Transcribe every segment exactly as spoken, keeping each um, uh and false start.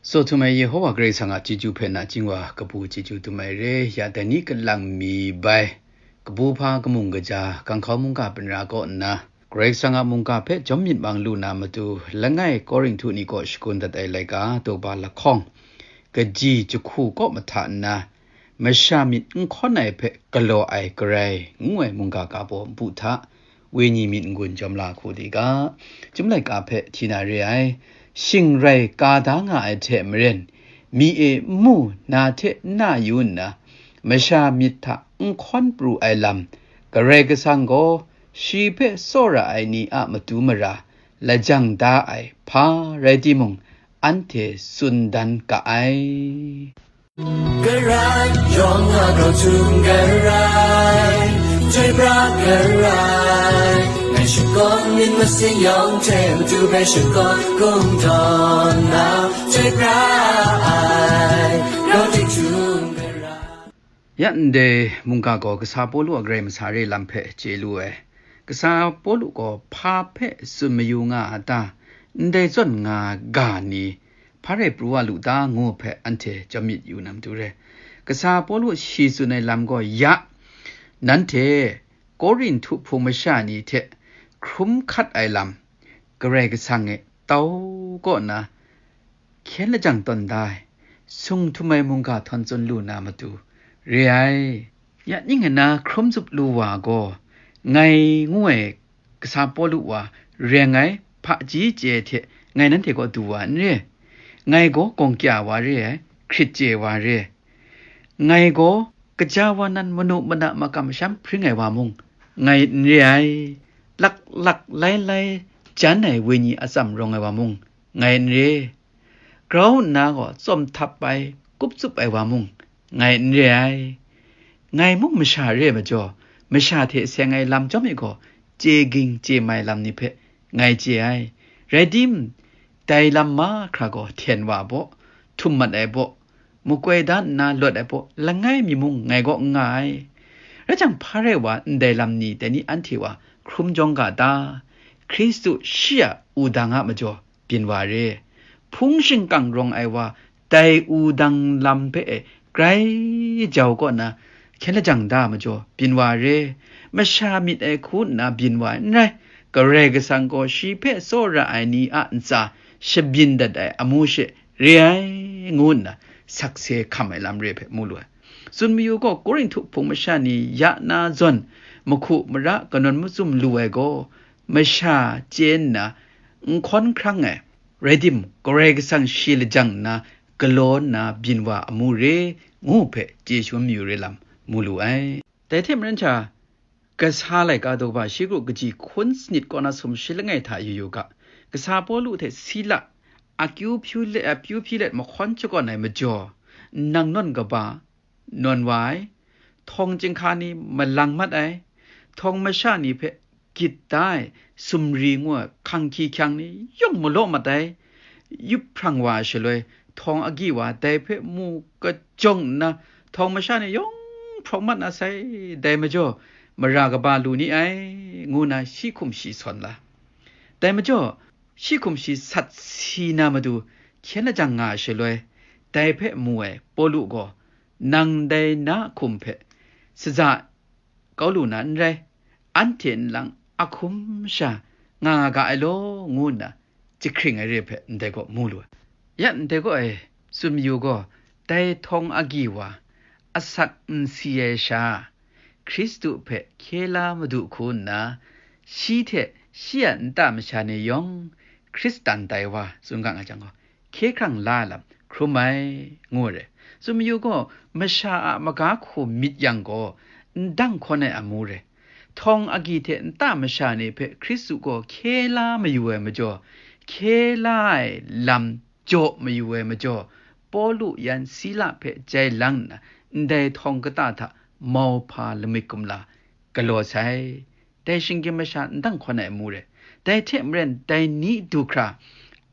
Tsaw htum ai Yehowa Karai Kasang a chyeju hpe nachying wa kabu chyeju dum ai re. Ya dai ni kalang mi bai, kabu hpa kamung kaja, ganghkau mungga panra kaw nna, Karai Kasang a mungga hpe jawm myit mang lu na matu, langai Korinhtu ni kaw shakun dat ai laika, daw ba lahkawng, kaji jahku kaw mahta nna, masha myit n hkawn ai hpe galaw ai Karai ngu ai mungga ga baw npu hta, wenyi myit n-gun jawm la hku di ga, Chyum laika hpe hti na re ai. Shing rai ka da nga ai hte maren, mi e n mu na hte n na yu nna, masha myit hta n hkawn pru ai lam, Karai Kasang gaw shi hpe tsawra ai ni a matu mara lajang da ai hpa rai timung, anhte tsun dan ga ai. Karai, yawng a grau htum Karai, chyoi pra Karai, ngai shakawn myit masin yawng hte matu hpe shakawn kungdawn na, chyoi pra ai, grau htum Karai. Ya ndai mungga gaw kasa Pawlu a Karai masha re lam hpe chye lu ai. Kasa Pawlu gaw hpa hpe tsun mayu nga a ta? Ndai zawn nga ga ni hpa rai pru wa lu ta ngu hpe anhte jawm myit yu na matu re. Kasa Pawlu shi tsun ai lam gaw ya, nanhte Korinhtu hpung masha ni hte hkrum hkat ai lam, Karai Kasang e tau kaw na hkyen lajang tawn da ai, sung htum ai mungga htawn tsun lu na matu re ai. Ya ning ana hkrum zup lu wa gaw, ngai ngu ai kasa Pawlu wa re ai hpaji chye hte ngai nanhte kaw du wa n re. Ngai gaw gawng kya wa re ai, hkrit chye wa re. Ngai gaw kaja wa nan manu mana makam masham hpring ai wa mung, ngai n re ai. Laklak lailai jan ai wenyi atsam rawng ai wa mung, ngai n re. Grau nna gaw tsawm htap ai, kup tsup ai wa mung, ngai n re ai. Ngai mung masha re ai majaw, masha hte seng ai lam chyawm e gaw, chye ging chye mai lam ni hpe ngai chye ai. Rai tim, dai lam mahkra gaw hten wa ai baw, htum mat ai baw, makoi da nna lawt ai baw, langai mi mung ngai kaw n nga ai. Rai jang, hpa rai wa ndai lam ni dai ni anhte wa hkrum jawng ga ta? Hkristu shi a wudang a majaw byin wa re. Hpung shingkang rawng ai wa dai wudang lam hpe e grai jau kaw na hkyen lajang da majaw byin wa re. Masha myit ai hku nna byin wa ai n rai. Karai Kasang gaw shi hpe tsawra ai ni a ntsa shabyin dat ai amu she re ai, ngu nna sakse hkam ai lam re hpe mu lu ai. Tsun mayu gaw, Korinhtu hpung masha ni ya na zawn, mahku mara kanawn machyum lu ai gaw, masha chye nna n hkawn hkrang ai, rai tim, Karai Kasang shi lajang nna galaw nna byin wa amu re, ngu hpe chye shangun mayu re lam mu lu ai. Dai hte maren sha, Kasa laika daw ba shi kru kaji hkun sanit kaw na sumshi langai hta yu yu ga, kasa Pawlu hte Sila akyu hpyu let, apyu hpyi let mahkawn shakawn ai majaw, nang nawn kaba nawn wa ai, htawng chyinghka ni malang mat ai, htawng masha ni hpe gyit da ai sumri ngu ai hkang hkying ni yawng malaw mat ai, yup hprang wa ai shaloi, htawng agyi wa dai hpe mu kajawng nna, htawng masha ni yawng hprawng mat na sai, dai majaw, mara kaba lu ni ai, ngu na shi hkum shi sawn la. Dai majaw, shi hkum shi sat si na matu hkyen lajang nga ai shaloi, dai hpe mu ai Pawlu gaw, nang dai na hkum hpe saza kau lu na n rai, anhte nlang a hkum sha nga nga ga ai law, ngu nna jahkring ai re hpe ndai gaw mu lu ai. Ya ndai gaw e, tsun mayu gaw, dai htawng agyi wa, asak n si ai sha, Hkristu hpe hkye la madu hku nna, shi hte shi a nta masha ni yawng Hkristan tai wa tsun ga nga jang gaw, hkye hkrang la ai lam hkrum ai, ngu ai re. Tsun mayu gaw, masha a maga hku myit yang gaw, n dang hkawn ai amu re. Htawng agyi hte nta masha ni hpe Hkristu gaw hkye la mayu ai majaw, hkye la ai lam jaw mayu ai majaw, Pawlu yan Sila hpe jai lang nna, ndai htawng kata hta mauhpa lamik kumla galaw sai. Dai shinggyim masha n dang hkawn ai amu re. Dai hte maren, dai ni du hkra,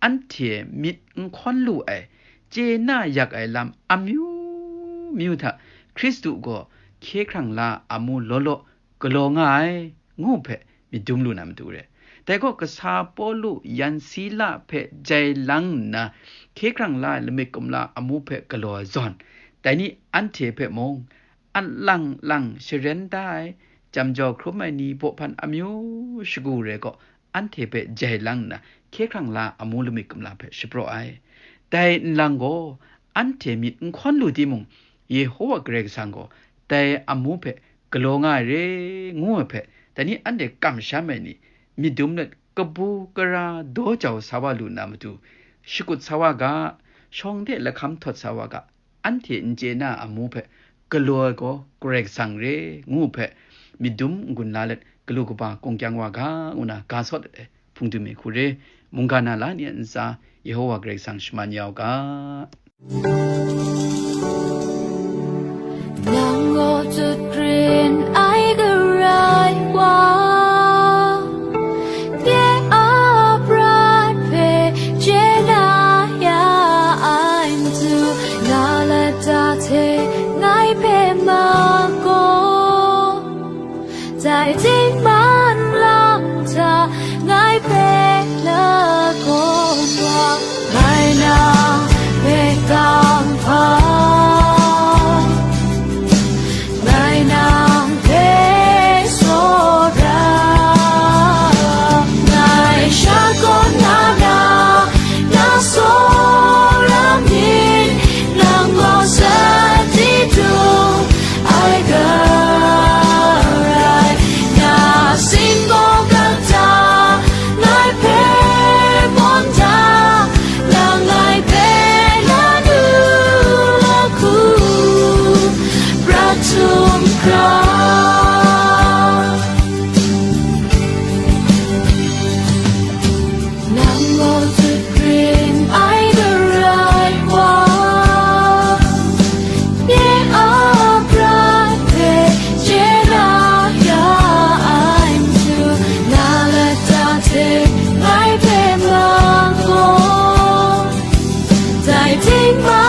anhte myit n hkawn lu ai, chye na yak ai lam amyu myu hta Hkristu gaw hkye hkrang la amu law law galaw nga ai, ngu hpe myit dum lu na matu re. Dai gaw kasa Pawlu yan Sila hpe jai lang nna, hkye hkrang la ai lamik kumla amu hpe galaw ai zawn, dai ni anhte hpe mung, alang lang sharen da ai, jam jau hkrum ai ni baw hpan amyu shagu re gaw, anhte hpe jai lang nna, hkye hkrang la amu lamik kumla hpe shapraw ai. Dai nlang gaw, anhte myit n hkawn lu timung, Yehowa Karai Kasang gaw dai amu hpe galaw nga ai re, ngu ai hpe, dai ni anhte kamsham ai ni, myit dum let kabu kara daw jau sa wa lu na matu, shakut sa wa ga, shawng de lahkam htawt sa wa ga, anhte n chye na a amu hpe galaw ai gaw Karai Kasang re, ngu hpe myit dum n-gun la let galu kaba kung kyang wa ga, ngu na ga sawt ai hpungdim ai hku re, mungga na la ni a ntsa, Yehowa Karai Kasang shaman ya u ga. Nang gaw tut grin ai Karai wa, nye a prat hpe chye na ya ai matu, na lata hte ngai hpe ma gaw, dai dingman lang hta ngai hpe lagawn wa, ngai nang hpe kamhpa, ngai nang hpe tsawra, ngai sha kaw na ra, na tsawra myit, nang gaw sadi du ai Karai, na singgaw kata ngai hpe bawn da, nang ngai hpe la nu lahku prat htum hkra. Nang gaw tut grin ai Karai wa, nye a prat hpe chye na ya ai matu, na lata hte ngai hpe ma gaw, dai htingma